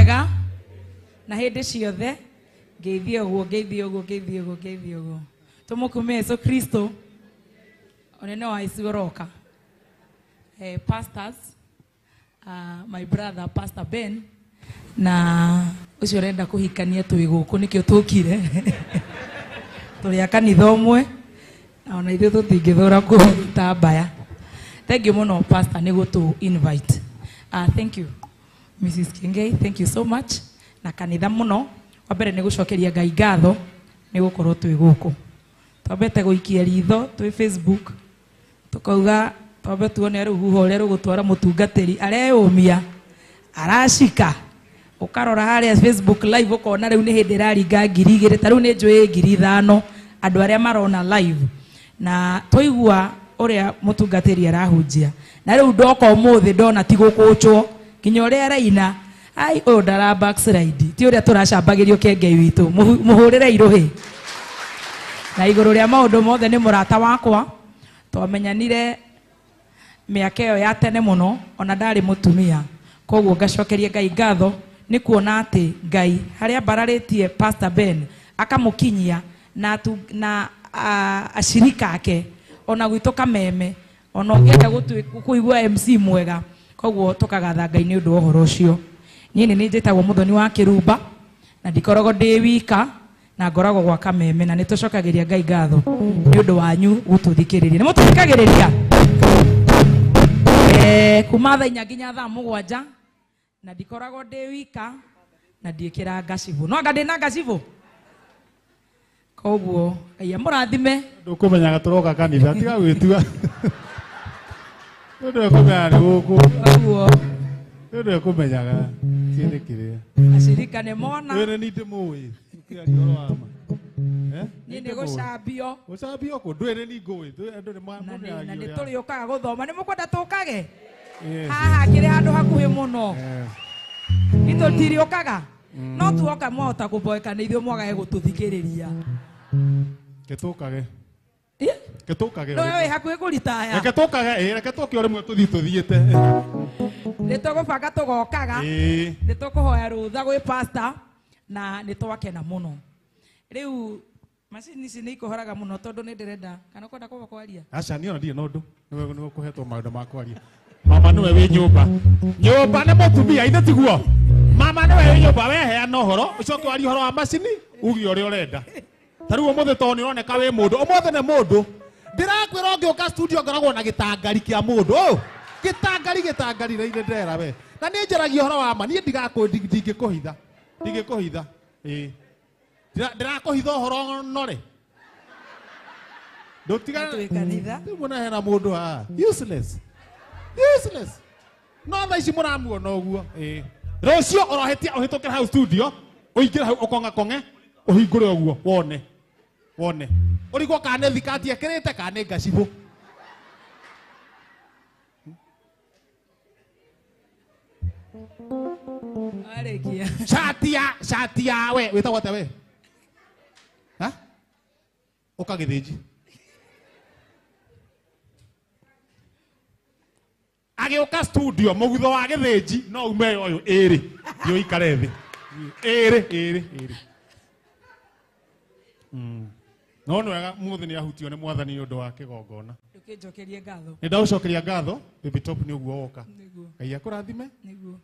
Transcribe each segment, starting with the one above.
mwega na hĩndĩ ciothe ngeithie ũguo ngeithie ũguo ngeithie ũguo ngeithie ũguo tũmũkumie Yesu Kristo onene wa ici ũroka. Pastors, my brother Pastor Ben na ũcio ũrenda kũhikania twĩ gũkũ nĩkĩo tũkire tũrĩ a kanitha ũmwe na ona ithuĩ tũtingĩthũra kũruta mbaya. Thank you mũno Pastor nĩ gũtũ invite. Thank you Mrs. Kingei, thank you so much na kanitha mũno. Wa mbere nĩ gũcokeria Ngai ngatho nĩ gũkorwo twĩ gũkũ. Twambete gũikia ritho twĩ Facebook tukauga twambe tuone rũhuho ũrĩa rũgũtwara mũtungatĩri areyũmia aracika ũkarora harĩa Facebook live ũkona rĩu nĩ hĩndĩ ĩraringa 2000 ta rĩu nĩ njũĩ 5000 andũ arĩa marona live na twaigua ũrĩa mũtungatĩri arahunjia na rĩu ndoka ũmũthĩ ndona ti gũkũnjwo nginya ũrĩa araina ai ũyũ ndara backslide ti ũrĩa tũracambagĩrio kenge witũ mũhũrĩre irũhĩ na igũrũ rĩa maũndũ mothe nĩ mũrata wakwa twamenyanire mĩaka ĩyo ya tene mũno ona ndarĩ mũtumia koguo ngacokeria Ngai ngatho nĩ kuona atĩ Ngai harĩa mbararĩtie Pastor Ben akamũkinyia na na ashirika ake ona gwitũ Kameme ona ũngĩenda kũigua MC mwega koguo tũkagatha Ngai nĩ ũndũ wa ũhoro ũcio. Niĩ nĩ njĩtagwo Mũthoni wa Kĩrumba na ndikoragwo ndĩ wika na ngoragwo gwa Kameme na nĩ tũcokagĩria Ngai ngatho nĩ ũndũ wanyu gũtũthikĩrĩria. Nĩ mũtũthikagĩrĩria kuma thaa 4 nginya thaa 7 na ndikoragwo ndĩ wika na ndiĩkĩra ngacibũ no anga ndĩna ngacibũ koguo Ngai amũrathime. Ndũkũmenyaga tũroka kanitha tiga gwĩtua ndũkũmenyaga nĩ gũkũ koguo ndũkũmenyaga kĩndĩ kĩrĩa acirika nĩ mona wĩrĩ nĩ ndĩmũĩ ũkĩaria ũhoro wa ma niĩ nĩ gũcambio gũcambio kũ ndwĩrĩ nĩ ngũĩ andũ nĩ na nĩ tũrĩũkaga gũthoma nĩ mũkwenda tũkage haha kĩrĩ handũ hakuhĩ mũno itũtiriũkaga no tuoka mwahota kũboeka nĩ ithuĩ mwagage gũtũthikĩrĩria ketũkage ketũkage no wĩ hakuhĩ kũritaya reke tũkage ĩ reke tũke o rĩmwe tũthiĩ tũthiĩte nĩ tũgũbanga tũgokaga nĩ tũkũhoya rũtha gwĩ pastor na nĩ twakena mũno. Rĩu macini ici nĩ ikũhoraga mũno tondũ nĩ ndĩrenda kana ũkwenda kũba kwaria? Aca niĩ ona ndirĩ na ũndũ nĩwe ũkũhetwo maũndũ ma kwaria. Mama nĩwe wĩ nyũmba nyũmba nĩ mũtumia ithe tiguo mama nĩwe wĩ nyũmba weheana ũhoro ũcoke warie ũhoro wa macini uge ũrĩa ũrenda. Ta rĩu ũmũthĩ tondũ nĩ ũroneka wĩ mũndũ ũmũthĩ nĩ mũndũ ndĩrakwĩra ũngĩũka studio ngoragwo na gĩtangari kĩa mũndũ ũ gĩtangari gĩtangari na ine ndera we na nĩ njaragia ũhoro wa ma niĩ ndingĩkũhitha ndingĩkũhitha ĩĩ ndĩrakũhitha ũhoro nore ndũtigana kanitha rĩu hena mũndũ haha useless useless no thaa ici mũramuona ũguo ĩĩ rũciũ ũrohĩtia ũhĩtũkĩre hau studio ũingĩre hau ũkong'akong'e ũhingũre ũguo wone wone ũrigwo kana nĩ thikati ekĩrĩte kana nĩ ngacibũ. Arĩkia cati ya we wĩtagwo atĩa we ha ũka Gĩthĩnji agĩũka studio mũgutho wa Gĩthĩnji no ume ũyũ ĩrĩ thiĩ ũikare thĩ ĩrĩ ĩrĩ ĩrĩ no nĩ wega mũthĩ nĩ ahutio nĩ mwathani nĩ ũndũ wa kĩgongona. Ndũkĩnjokerie ngatho. Nĩ ndagũcokeria ngatho Baby Top nĩ ũguo woka Ngai akũrathime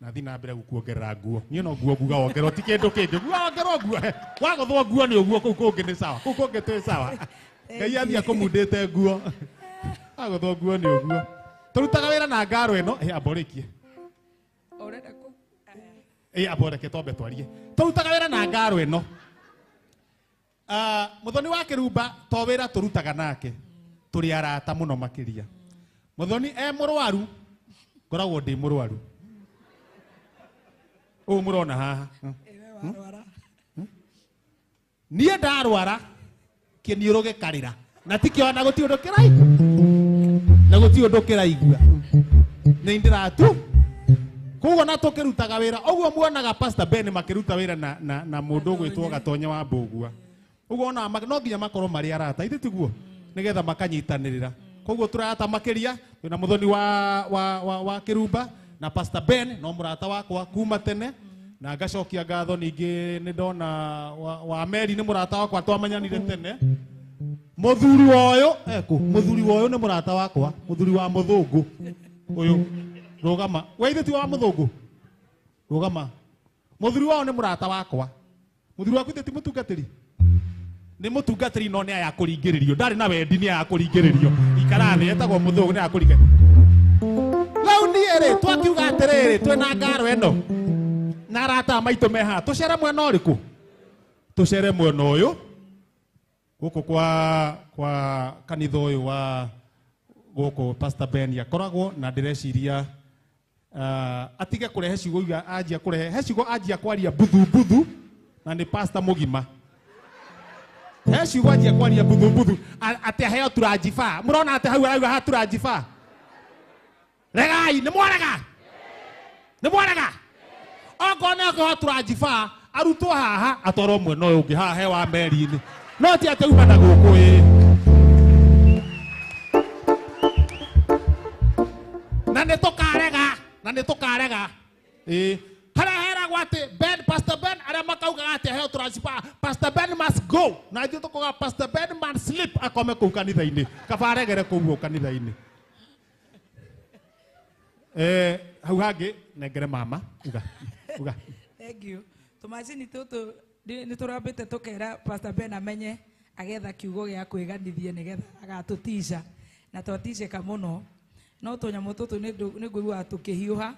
na thiĩ na mbere gũkuongerera nguo niĩ no nguo nguga wongerwo ti kĩndũ kĩngĩ nguga wongerwo nguo wagũthwo nguo nĩ ũguo kũu kũngĩ nĩ sawa kũu kũngĩ twĩ sawa Ngai athiĩ akũmundĩte nguo wagũthwo nguo nĩ ũguo tũrutaga wĩra na ngaro ĩno amba ũrĩkie amba ũreke twambe twarie tũrutaga wĩra na ngaro ĩno. Mũthoni wa Kĩrumba to wĩra tũrutaga nake tũrĩ arata mũno makĩria. Mũthoni e mũrwaru ngoragwo ndĩ mũrwaru ũũ mũrona haha niĩ ndarwara kĩniũrũ gĩkarĩra na tikĩo na gũtirĩ ũndũ kĩraigua na gũtirĩ ũndũ kĩraigua nĩ ndĩratu koguo na tũkĩrutaga wĩra ũguo muonaga Pastor Ben makĩruta wĩra na mũndũ ũgwĩtwo Gatonye wa Mbũgua ũguo ona no nginya makorwo marĩ arata ithe tiguo nĩgetha makanyitanĩrĩra koguo tũrata makĩria twĩna Mũthoni wa Kĩrumba na Pastor Ben no mũrata wakwa kuma tene Na ngacokia ngatho ningĩ nĩ ndona wa Mary nĩ mũrata wakwa twamenyanire tene. Mũthuri wa ũyũ ekũ, mũthuri wa ũyũ nĩ mũrata wakwa, mũthuri wa mũthũngũ ũyũ. Rũgama. We ithe ti wa mũthũngũ? Rũgama. Mũthuri wao nĩ mũrata wakwa. Mũthuri waku ithe ti mũtungatĩri? Nĩ mũtungatĩri no nĩ aya kũringĩrĩrio. Ndarĩ na wendi nĩ aya kũringĩrĩrio. Ikara thĩ etagwo mũthũngũ nĩ aya kũringĩrĩrio. Rĩu niĩ rĩ twakiuga atĩrĩrĩ twĩna ngaro ĩno na arata maitũ me haha tũcere mwena ũrĩkũ? Tũcere mwena ũyũ gũkũ kwa kanitha ũyũ wa gũkũ Pastor Ben akoragwo na ndĩreciria atige kũrehe ciugo iria anjia kũrehe he ciugo anjia kwaria buthu buthu na nĩ pastor mũgima. He ciugo anjia kwaria buthu buthu atĩ aheo tũranjiba. Mũrona atĩ hau arauga ha tũranjiba. Regai nĩ mwarega? Nĩ mwarega? Okorwo nĩ akorwo tũranjiba arutwo haha atwarwo mwena ũyũ ũngĩ haha he wa meri-inĩ. No ti atĩ auma na gũkũ ĩ. Na nĩ tũkarega, na nĩ tũkarega. Ĩ. Harĩa heragwo atĩ Ben, Pastor Ben arĩa makaugaga atĩ aheo tũranjiba, Pastor Ben must go. Na ithuĩ tũkauga Pastor Ben must sleep akome kũu kanitha-inĩ. Kaba aregere kũu ũguo kanitha-inĩ. Hau hangĩ nengere mama uga uga. Thank you. Tũmacini tũtũ nĩ tũrambĩte tũkera Pastor Ben amenye agetha kiugo gĩa kwĩganithia nĩgetha agatũtica na twaticĩka mũno. No tũnyamũ tũtũ nĩ ngũiguaga tũkĩhiũha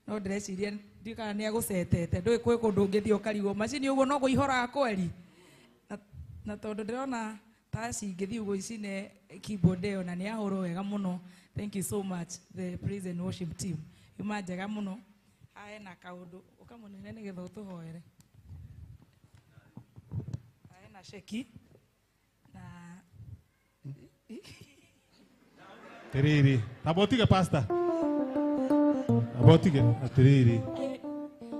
no ndĩreciria ndiũĩ kana nĩ agũcetete. Ndũĩ kwĩ kũndũ ũngĩthiĩ ũkarigwo macini ũguo no kũihũraga kweri. Na tondũ ndĩrona ta cingĩthiĩ ũguo icine keyboard ĩyo na nĩ yahũrwo wega mũno. Thank you so much the praise and worship team. Yuma njega mũno. Haha hena kaũndũ ũkamũnene nĩgetha ũtũhoere. Haha hena ceki na Atiriri, tamba ũtige pastor. Tamba ũtige atiriri.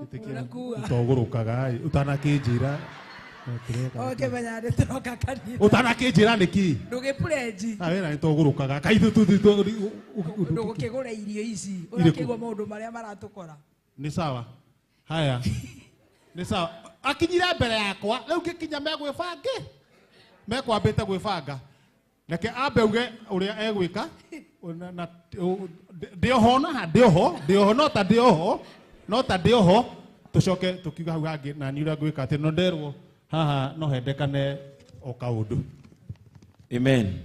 Ĩtĩkĩra ũtogũrũkaga ĩ, ũtanakĩnjĩra. Ũkĩmenya nĩ tũroka kanitha. Ũtanakĩnjĩra nĩkĩ? Ndũgĩpurĩnji. Na wĩra nĩ tũgũrũkaga. Kaĩ ithuĩ Ndũgũkĩgũra irio ici. Irĩkũ? Ũrakĩigua maũndũ marĩa maratũkora. Nĩ sawa. Haya. Nĩ sawa. Akinyire mbere yakwa, rĩu ngĩkinya megwĩbangĩ. Mekwambĩte gwĩbanga. Reke ambe uge ũrĩa egwĩka. Ndĩoho na ndĩoho, ndĩoho no ta ndĩoho, no ta ndĩoho. Tũcoke tũkiuga hau hangĩ na niĩ ũrĩa ngwĩka atĩ no nderwo haha no hendekane o kaũndũ. Amen.